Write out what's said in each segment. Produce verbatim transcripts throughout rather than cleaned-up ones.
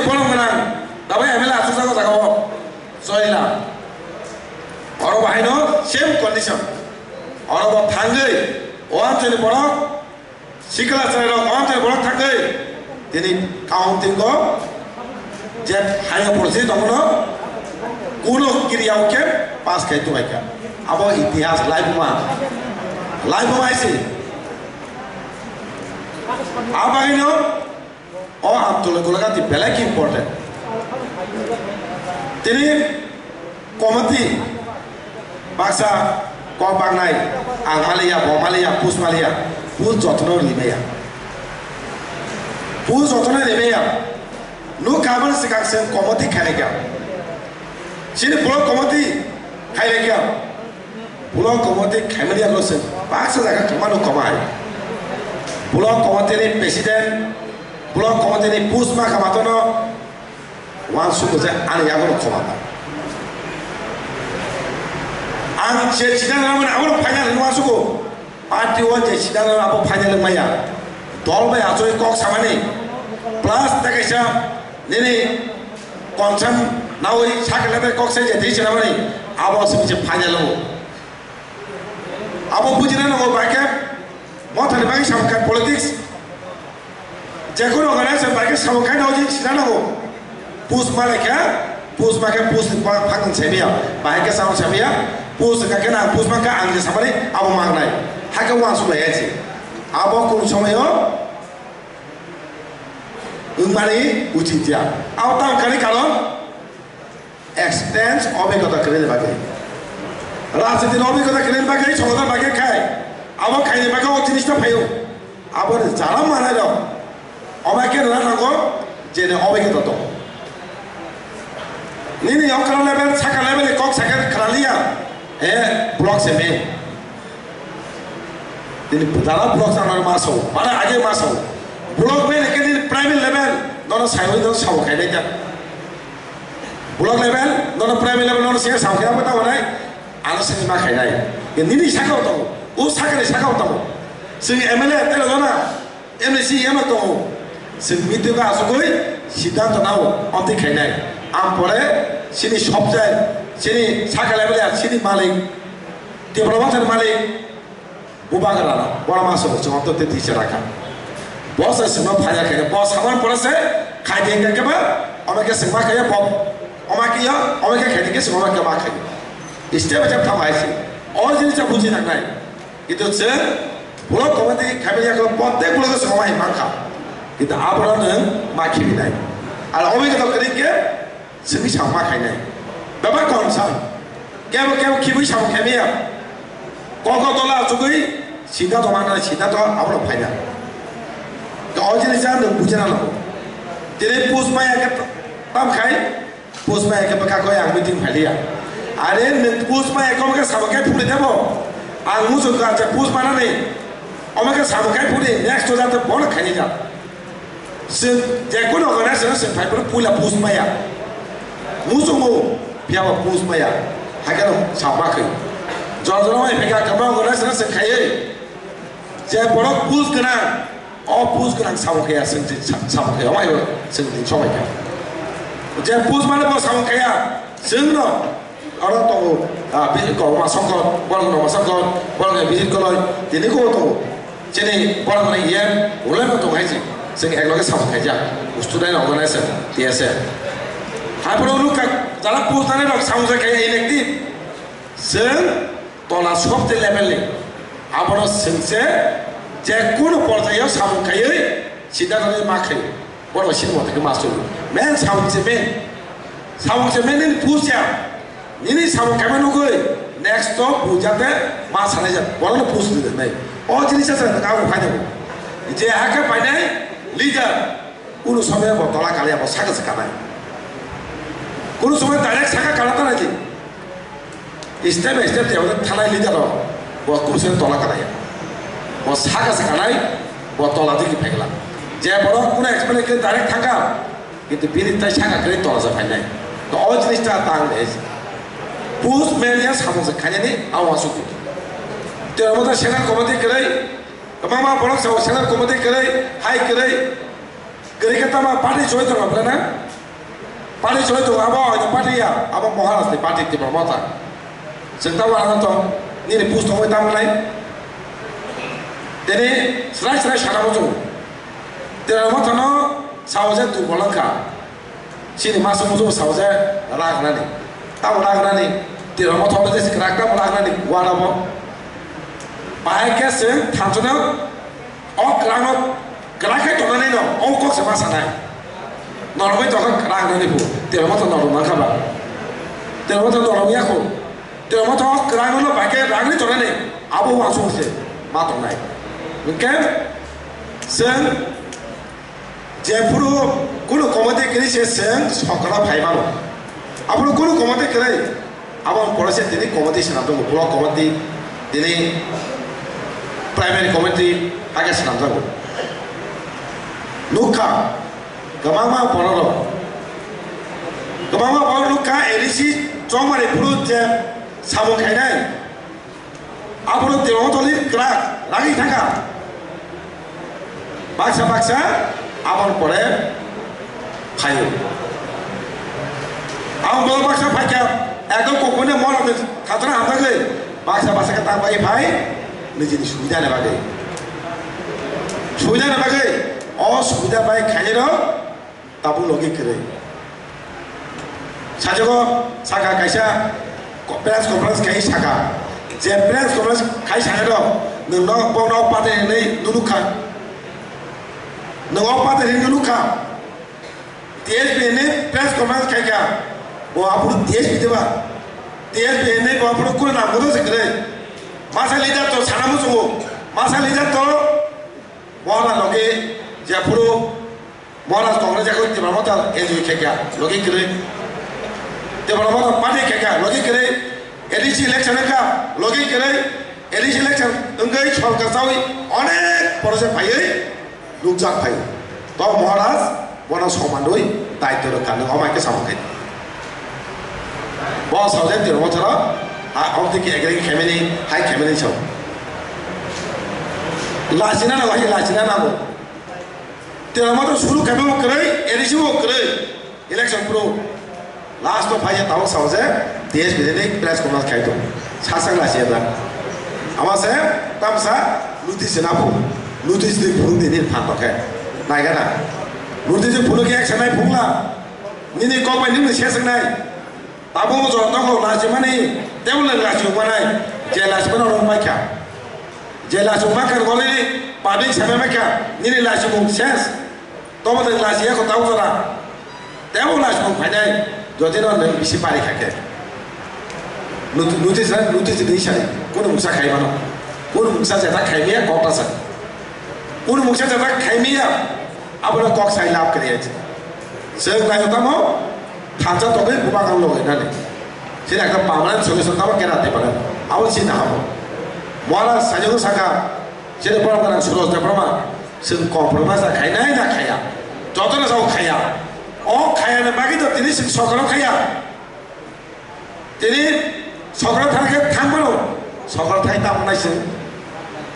Borok gwnang, dabai M L A aswk jago jaga o. Joyla. Oro bo haino same condition. Oro bo thangwi, o amchaini borok, sikla chwrai rok, o amchaini borok thangwi. Tini counting o je higher policy tongno kuno kiriya o khe pass khai tubai kha. Abo itihas laibuma, laibuma isi. Abagino o Abdul Gulagati belai khe important. Tini committee baksa kok baknai, ang maliya, bo maliya, pus maliya, pus jotono rimaya. Pus jotono rimaya. Nuk kabel sikang seng committee khainai kya? Sini block committee khainai kya? Block committee khaimani yago se baksa jaga khama nuk komai. Block committee ni president, block committee ni pus ma khama tono, wan suku je ani yago nuk khama ta. Ang je chida na mani abo nuk phanya nuk wan suku. Party o je chida na abo phanya nuk maya. Dol bai achoi kok samani. Plus ta kaisa nini concern nawi sakle bai kok se je di chida mani. Abo se je phanya nuk. Abo bujina nango bai khe mothani bagwi samung khai politics. Jekunu organization bai khe samung khai nango je sina nango. Pus ma lekha, pus ma khe pus ni pa-, phang semiya, bai khe samung semiya, pus ka khe na pus ma khe ang je samani abo mangnai. Hakhe wansuk lai si. Abo kung somayo wngmani uchit ya. Abo tang kani karon? Experience, obhigota kwrwini bagwi. Rajniti ni obhigota kwrwini bagwi, somoda bagwi khai. Abo khaini bagwi o jinis ta phaio. Abo ni jara manai rok. Omo khe rwna nango, je ni obhigota tongo. Nini okra level, saka level ni kok sakhe khwraliya. He, block se me. Tini dara block sa nang ma sao, para age ma sao. Block be ke din primary level, nono sai oi nono sao khai dai ta. Block level, nono primary level, nono siya sao khai apa tahu nai? Ano sini ma khai dai. Ke nini saka tahu, o saka ni saka tahu. Sini M L A telo dona, M L A si yama tahu. Sini mitu ka asukoi, siddhanto nao, onti khai dai. Am pore, sini sobjai, sini saka level ya, sini malik, development malik. Bubagra no, borok ma sabo chwng to tei tisa rakha. Bo se sima phaya khe, bo saman pore se khai de khe ba, omo khe sima khe bo, omo khe ya, omo khe khai de khe sima khe ma khai. Step by step thang hai si. O jinis cha buji nang nai. Itu se, block committee khamil ya ko, protek block se ma hai man kha. Itu abra ne ma khi nai. Ala omo khe to kri khe, Simi samung ma khainai. Bebak concern. Kebo kebo khibui samung khaimaya. Koko tola achugui sida to mana sida to abro phaina. To o jinis ang nwng bujina nango. Tini pus maya khe tam khai, pus maya khe bwkha koi ang meeting phailiya. Are nwng pus maya khe omo khe samung khai phuri debo. Ang muchung ka je pus manani. Omo khe samung khai phuri next to jate bono khaini ja. Chwng jekunu organization chwng phai phuru puila post maya. Muchungo phiya bo post maya. Hakhe no sama khe. Jora jora mai phai kha kwbangma organization chwng khaiwi. Je borok post gwnang, o post gwnang samung khaya chwng chwng samung khaya. Omai bo chwng din somai kha. Je post mane bo samung khaya chwng no. Oro tongo, ah, bi-, Kokma Songkot, borok Kokma Songkot, borok ni Bijit Koloi, tini ko tongo. Chini borok ni yen, ulai bo tongo hai si. Chwng ek loge samung khaijak. Student organization, T S F. Haphuru nuk kha, jara post nani rok samung khe elective. Chwng tola sobte level ni. Abono chwng se, je kunu porjaio samung khaiwi, sida khaiwi ma khaio. Borok sini mothe khe ma sulu. Men samung se men. Samung se men nini post ya. Nini samung khaima nugui next to bujate ma sanai jat. Borokno post di nai. O jinis sa sa ka ko khaina. Je hake painai leader. Kunu somoy bo tola kaliya bo saka se kanai. Kunu somoy direct saka kana ta nai. Step by step je thanai leader rok bo kunu somoy tola kanai. Bo saka se kanai, bo tola digi phaikla. Je borok kunu explain khe direct thangkha. Kintu bini tai saka kwrwi tola se phainai. To o jinis ta tang de. Post man ya samung se khainani awa suku. Tei omo ta central committee kwrwi. Kwbangma borok sao central committee kwrwi, hai kwrwi. Kwrwi khe tama party choi tongma bwlana? Party chwlai tongo, abo oino party ya, abo Maharaj ni party Tipra Motha. Chwng tamo ano to nini post tongwi tamo nai. Tini srai srai sana muchung. Tipra Motha no sao je tu bolong kha. Chini masu muchung sao je rang nani. Tamo rang nani. Tipra Motha no je kwrak tamo rang nani. Wana bo. Bahai khe chwng thanchano O kwrangno kwrak khe tongnani no, o kok se ma sanai. Norok bai tongkha kwrak nani bo, Tipra Motha norok nang kha ba. Tipra Motha norok ya kho. Tipra Motha o kwrangno no bai khe rang ni tongnani, abo uansuk se ma tongnai. Hwnkhe chwng jephuru kunu committee kwrwi se chwng sokra phai mano. Aphuru kunu committee kwrwi. Abo pore se tini committee swnamjago, block committee, tini primary committee, hakhe swnamjago. Nukha, kwbangma bororok, kwbangma borok nukha, A D C chongmani phuru je samung khainai, aphuru Tipra Mothani kwrak ragwi thangkha. Baksa baksa aboni pore phaio. Ang bo baksa phaikha, ekdom kokone mora de khatona hamjagwi baksa baksa khe tang bai phai nijini subida ni bagwi. Subida ni bagwi, o subida bai khairok tabuk logi kwrwi. Sajogo saka kaisa ko-, press conference khai saka. Je press conference khai saka do, nwng no, bo no pate hinwi nunuk kha. Nwng o pate hinwi nunuk kha. T S P ni press conference khai kha. Bo aphuru T S P de ba. T S P ni bo aphuru kunu nang bodo se kwrwi. Masa leader to sana muchungo. Masa leader to bohana logi je aphuru Maharaj Congress yakung Tipra Motha enjoy khe kha, logi kwrwi. Tipra Motha party khe kha, logi kwrwi. A D C election wngkha, logi kwrwi. A D C election wngwi sorkar chawi onek borok se phaiwi nukjak phai. To Maharaj bono somanwi daityo rwkha, nwng omo hai khe samung khai. Bo saujak Tipra Motha rok, ha, omo twi khe agree khaimani, hai khaimani sao. Lachina nango, hai lachina nango. Tipra Motha suru khaima bo kwrwi, A D C bo kwrwi, election pro. Last o phai tabuk sao je T S P ni press conference khai tong. Sasang la se da. Ama se tamsa notice na phu. Notice ni phung di ni phan to khe. Nai ga na. Notice phung ke action nai phung la. Nini kok bai nini se sing nai. Tabuk bo jora toklo lachimani, tebol ni lachi ukmanai, je lachimani rong bai kha. Je lachi ukma kha rwgwlini public samai bai kha, nini lachimung ses. Tobo de lachi yakho tabuk jora. Tebol lachimung phainai, jodi no nwng bisi pari kha khe. Nuti-, notice, notice di sai, kunu mungsa khai mano. Kunu mungsa jeta khai miya kok ta sa. Kunu mungsa jeta khai miya, abono kok sai lab kariya. Sir nayo tamo, Thansa tongwi bubagra logi nani. Sini ekta permanent solution tamo kera de paran. Abo sini habo. Mora sajo saka, sini borom kana Suraj Debbarma. Sini compromise na khai nai na khaya. Joto na sao khaya. O khaya na bagi to tini sini sokaro khaya. Tini sokaro thang khe thang mano. Sokaro thai tamo nai sini.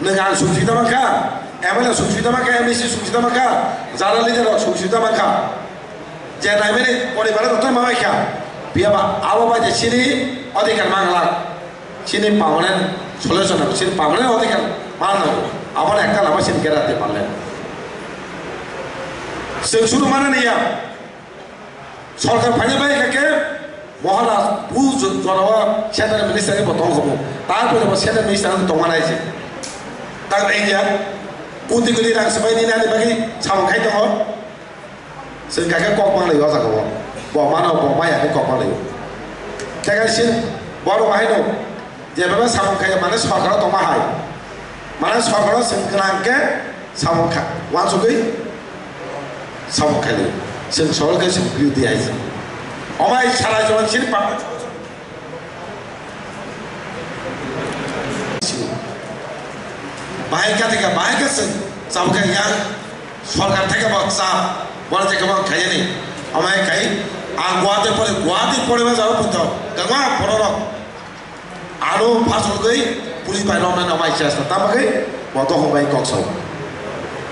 Nang ang sumsi tamo kha. M L A sumsi tamo kha. M A C sumsi tamo kha. Jara leader rok sumsi tamo kha. Je naimani poribar rok tongma bai kha, phiya ba abo bai je chini odhikar manglak, chini permanent solution, chini permanent odhikar manglak, abo ekta lama chini kera de parle. Chwng suru mana niya, sorkar phaini bai kha khe Maharaj bu jo-, jorao central minister ni bo tong khobo, tarpore bo central minister ni tongma nai se. Tak India, kuti kuti rang swbai ni nani bagi samung khai tongo. Chwng kha khe kok manglai o jaga o. Bo mano, bo maya khe kok manglai o. Khe khe sin, borok bahai no, jeba samung khai mane sorkar o tongma hai. Mane sorkar o chwng gwnang khe samung kha, uansugwi samung khai lai. Chwng sorkar khe chwng birodhi hai se. Omai sara jora chini pa. Bahai kha thika, bahai kha chwng, chabo kha yang, sorkar theke bo cha, bono theke bo khaiyani. Amai khai, ang Guwahati pore, Guwahati pore ma jabo punto, kangma bororok. Aro phasogwi, police bai romna na mai chesta, tamo khai, bo dohong bai kok sao.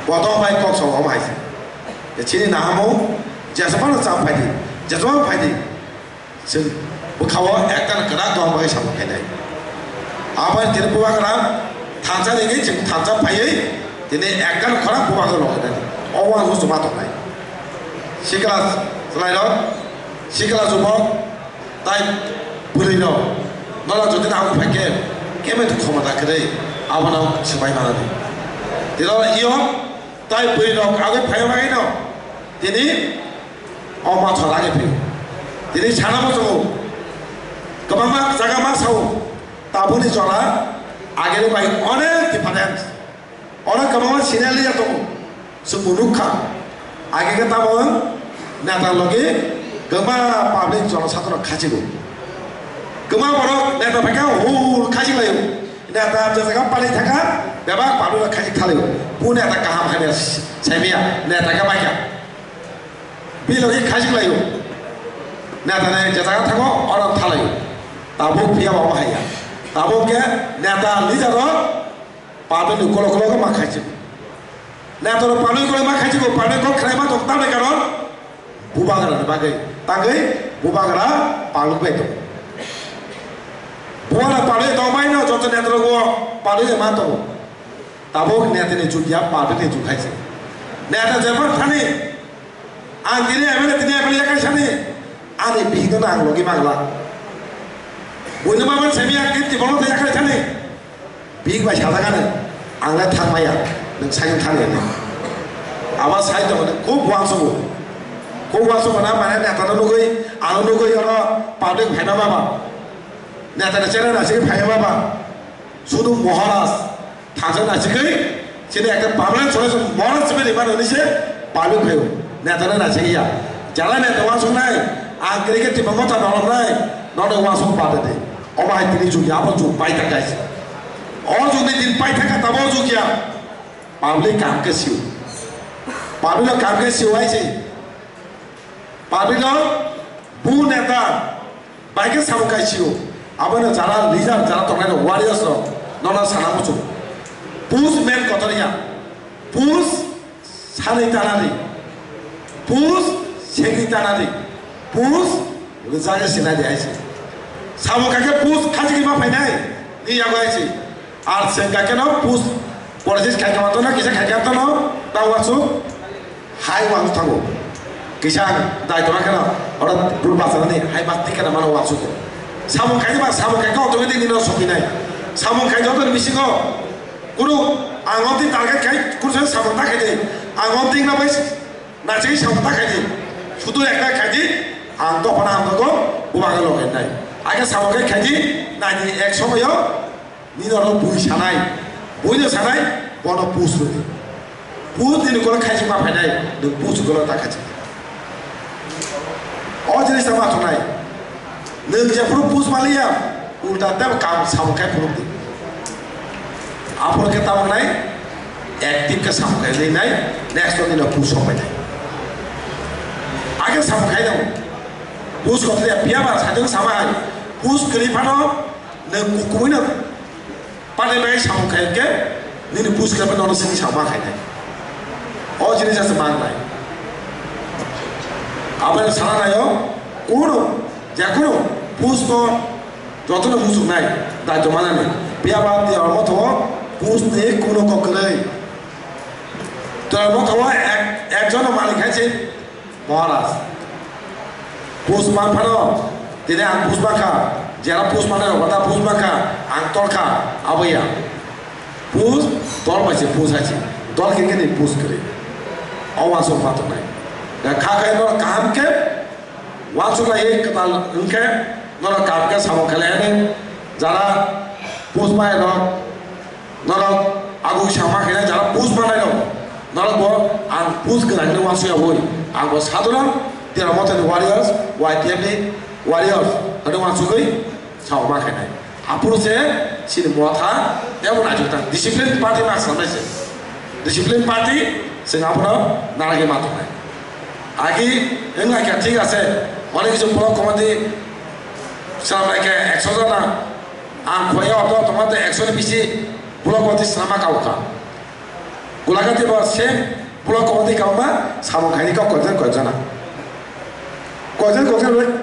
Bo dohong bai kok sao, amai. Chini nahamo, jesa phano cha phaidi. Jeto phai di. Chwng bwkhao ekta kwrak dong bagwi samung khainai. Abo tini bubagra thansa ringwi chwng thansa phaiwi tini ekta khorang bubagra logainani. Obo ang muchungma tongnai. Sikla chwlairok, sikla jubok, tai bwrwirok, norok jodi nangkuk phai khe, kebe khomota kwrwi abono swbai manani. Tino iyo tai bwrwirok agwi phaiwi bagwino tini O ma thora khe phio. Tini sana muchungo. Kwbangma jaga ma sao. Tabukni jora agini bai onek difference. Oro kwbangma senior leader tongo. Chwngbo nukha. Age khe tamo neta logi kwbangma public jora satrok khachigo. Kwbangma borok neta phaikha hur khachik laio. Neta je jaga pali thaka bebak public khachik thalaio. Bu neta kaham hanya saimaya neta khe baikha. Bilogi khajik laio. Neta ni je jaga thango, oro thalaio. Tabuk phiya ba omo haiya. Tabuk khe neta leader rok public ni kolo kolo ma khajik. Neta rok public kolo ma khajik, public kok khlai ma tong tamni karon bubagra ni bagwi. Tangwi bubagra public bai tong. Bubagra public tong bai no joto neta rok o public ma tongo. Tabuk neta ni jug ya, public ni jug hai se. Neta jepar thani, ang tini M L A, tini M L A yakai sani, ani bihik no ang logi magla. Buino baban semi ang tini tibolo te yakai thani. Bihik bai sajak ani, ang le thang maya, nwng sai thani ani. Aba sai to khub wansugo. Khub wansugo na mane neta no nugui, ano nugui oro public phaima baba. Neta ni channel nasi phaima baba. Sudu Maharaj, thangsa nasikwi, chini ekta permanent solution Maharaj simi rimani hwnwi se public phaio, neta no nasikya. Jara neta wansuknai, ang cricket team mota noloknai, nono wansuk bade de. Omo hai tini jug ya, abo jug paithak guys. O jug ni din paithak ka tabo jug ya. Public kam ke siu. Public no kam ke siu hai se. Public no bu neta. Bai khe samung kai sio. Abono jara leader, jara tongnai rok, warriors rok, nono sana muchung. Pus men kotor ya. Pus sanwi tanari. Pus segwi tanari. Pus rwjagwi sinai di hai se. Samung kai khe pus khajigwi ma phainai. Ni yago hai se. Ar chwng kha khe no pus policies khai kha tono, kisa khai kha tono, ta wansuk hai wansuk thango. Kisa ang dai tona khe no, oro bul basa nani hai bas tik kana mano wansuk. Samung khai ba, samung khai kha automatic nino sokwi nai. Samung khai joto ni bisingo kunu ang onti target khai, kunu samung ta khai de. Ang onti na bai Naisingwi samung ta khaidi, sudu ekta khaidi, ang dophano hamjago, bubagra logainai. Age samung khe khaidi, naidi ek somoyo, nini oro bui sanai, buino sanai, bono pus rwdi. Pus nini ulo khaisingma phainai, nwng pus ulo ta khaising. O jinis ta ma thungnai. Nwng jephuru pus maliya, ulta tei kam samung khai phunukdi. Aphuru khe tamo nai, active khe samung khai nai, next to nino pus rok bai nai. Age samung khai nang. Pus kok le piya ba sajung sama hai. Pus kri phano, nwng kukumui no. Pade bai samung khai khe, nini pus khe nono sini samung ma khai nai. O jinis asa mang nai. Aboni sana nayo, kuno, jakuno, pus no, jotono musuk nai, da joma nani. Piya ba te ormo tho, pus ni kuno kokroi. To ormo tho ek, ek jono malik hai se, Maharaj. Pus man phano, tini ang pus man kha, jera pus man rok ta pus man kha, ang tol kha, abo ya. Pus, tol bai se pus hai se, tol khe khe ni pus kri. O wansuk ma tongnai. Ya kha khai no kaham khe, wansuk lai kwtal wng khe, no kaham khe samung khe lai ani, jara pus mai rok, Norok agwi sama khe jara pus manai rok. Norok bo ang pus gwnang ni wansuk ya boi. Ang bo sadharon Tera Motha ni warriors, Y T F ni warriors, hwnwi wansugwi sao ma khe nai. Aphuru se chini Motha tebo naijak ta discipline party ma sanai se. Discipline party se abono naragi ma tongnai. Agi wng lai kha thik ase. Onek kichu block committee swnam lai khe ekso jona. Ang khoya auto tongma tei ekso ni bisi block committee swnama kau kha. Gulagati bo same block committee kauma samung khaini kok koijon koijona. Koktwma koktwma bai